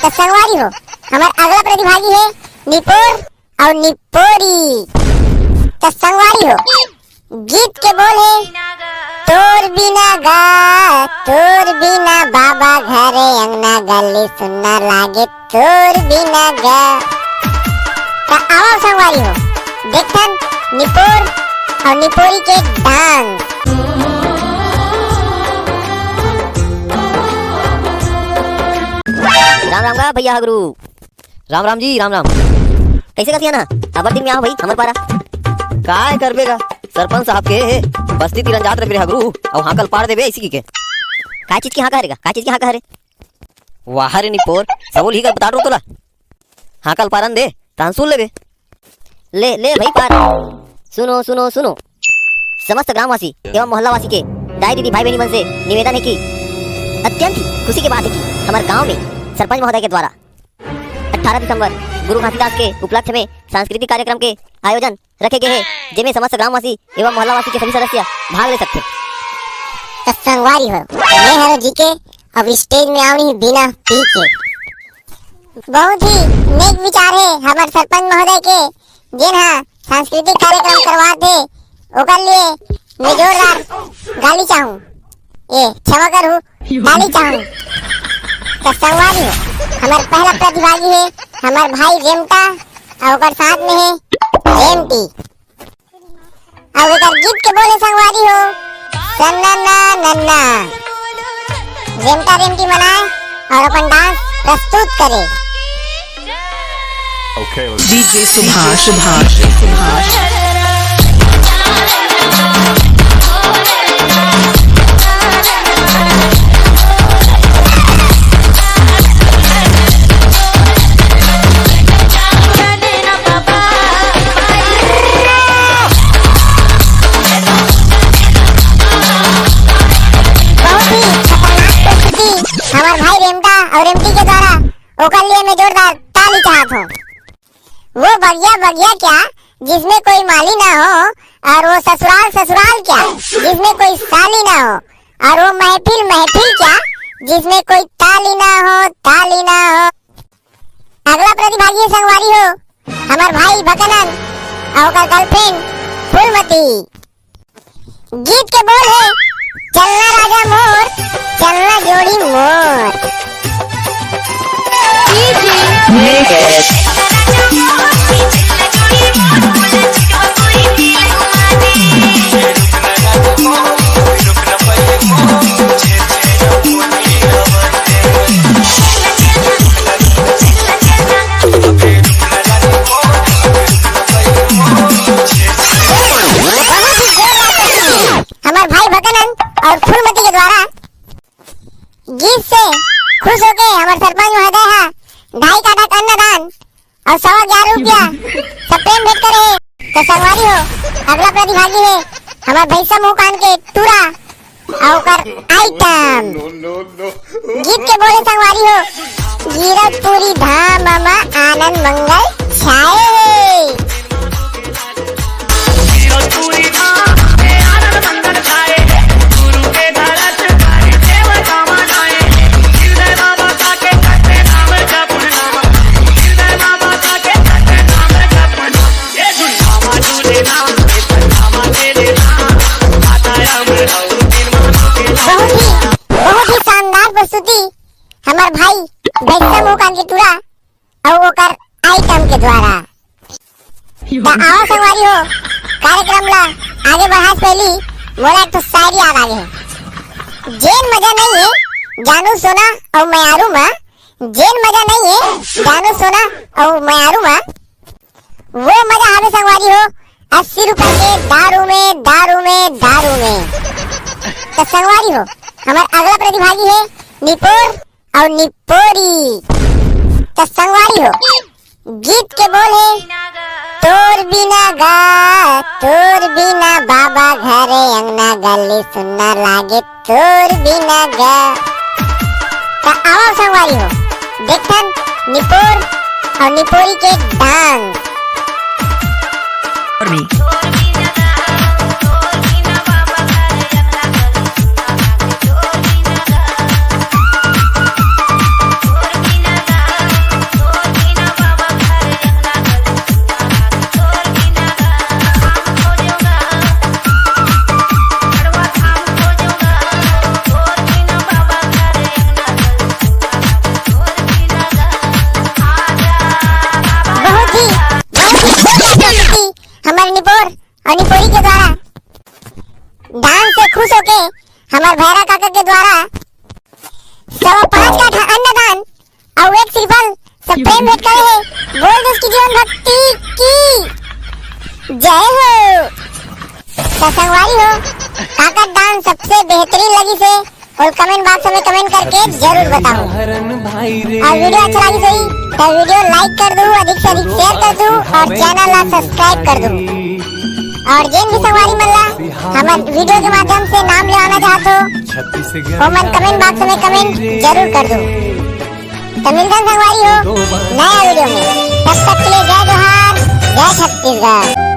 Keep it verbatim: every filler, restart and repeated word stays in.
त संगवारी हो, हमर अगला प्रतिभागी हे निपोर अउ निपोरी। त संगवारी हो, गीत के बोल हे, तोर बिना गा, तोर बिना बाबा घरे अंगना गली सुन्ना लागे, तोर बिना गा। त आवा संगवारी हो, देखथन निपोर अउ निपोरी के डांस। राम राम गा भैया हगरू। राम राम जी, राम राम। कइसे का सियान हा? अब्बड़ दिन में आव भाई हमर पारा। काय करबे गा, सरपंच साहब के बस्ती तीरन जात रहिबे रे हगरू, अउ हांकल पार देबे अइसे कहिके। काय चीज के हांका हरे गा? काय चीज के हांका हरे? वाह रे निपोर, सबो ल ही कर बता दूं तोला। हांकल पारन दे, तान सुन लेबे। ले, ले भाई पार। सुनो, सुनो, सुनो। समस्त ग्रामवासी एवं मोहल्लावासी के दाई दीदी भाई बहनी मन से निवेदन हे कि अत्यंत ही खुशी के बात हे कि हमर गांव में सरपंच महोदय के द्वारा अठारह दिसंबर गुरु घासीदास के उपलक्ष्य में सांस्कृतिक कार्यक्रम के आयोजन रखे गे हे, जेमे समस्त ग्रामवासी एवं मोहल्लावासी के सभी सदस्य भाग ले सकथे। त संगवारी हो, मैं हरो जीके, अब stage में आवनी बिना पी के। बहुत ही नेक विचार हे हमर सरपंच महोदय के, जेन हा सांस्कृतिक कार्यक्रम करवात हे, ओकर लिए मैं जोरदार गाली चाहूं, ए, क्षमा करहू, गाली चाहूं। त संगवारी हो, हमर पहला प्रतिभागी हे हमर भाई रेमटा, अउ ओकर साथ में हे रेमटी। अउ एकर गीत के बोल हे संगवारी हो, सन्ना ना नन्ना। रेमटा रेमटी मनाए अउ अपन डांस प्रस्तुत करे। DJ सुभाष, सुभाष, सुभाष। बहुत ही खतरनाक प्रस्तुति हमर भाई रेमटा अउ रेमटी के द्वारा, ओकर लिए मैं जोरदार ताली चाहत हूँ। वो बगिया बगिया क्या, जिसमें कोई माली ना हो, और वो ससुराल ससुराल क्या, जिसमें कोई साली ना हो, और वो महफिल महफिल क्या, जिसमें कोई ताली ना हो, ताली ना हो। अगला प्रतिभागी हे संगवारी हो, हमर भाई भकनन अउ ओकर girlfriend फूलमती। गीत के बोल हे, चलना राजा मोर, चलना जोड़ी मोर। हमर भाई भकनन अउ फूलमती के द्वारा गीत से खुश होके हमर सरपंच महोदय हा ढाई काठा के अन्नदान अउ सवा ग्यारह रुपया सब प्रेम भेंट करे। त संगवारी हो, अगला प्रतिभागी हे हमर भैसा मुंह कान के टूरा अउ ओकर item। गीत के बोल हे संगवारी हो, गिरतपुरी धाम म आनंद मंगल छाए हे। बहुत ही, बहुत ही शानदार प्रस्तुति हमर भाई भैसा मुंह कान के टूरा अउ ओकर item के द्वारा। त आवा संगवारी हो, कार्यक्रम ला आगे बढ़ाए से पहली मोला एक ठो शायरी याद आ गे हे। जेन मजा नइ हे जानू सोना अउ मयारू मा, जेन मजा नइ हे जानू सोना अउ मयारू मा, वो मजा हवे संगवारी हो अस्सी रुपए के दारू में, दारू में, दारू में। त संगवारी हो, हमर अगला प्रतिभागी हे निपोर अउ निपोरी। त संगवारी हो, गीत के बोल हे, तोर बिना गा, तोर बिना बाबा घरे अंगना गली सुन्ना लागे, तोर बिना गा। त आवा संगवारी हो, देखथन निपोर अउ निपोरी के dance। पीपल सब प्रेम भेंट करे हे। बोल दे उसकी जीवन भक्ति की जय हो। त संगवारी हो, काकर डांस सबसे बेहतरीन लगिस हे, ओला कमेंट बॉक्स में कमेंट करके जरूर बताओ। और वीडियो अच्छा लगिस होही त वीडियो लाइक कर दू, अधिक से अधिक शेयर कर दू और चैनल ला सब्सक्राइब कर दू। और जेन भी संगवारी मन ला हमर वीडियो के माध्यम से नाम लेवाना चाहत हो, ओमन कमेंट बॉक्स में कमेंट जरूर कर दू। त मिलथन संगवारी हो नया वीडियो में, तब तक के लिए जय जोहार, जय छत्तीसगढ़।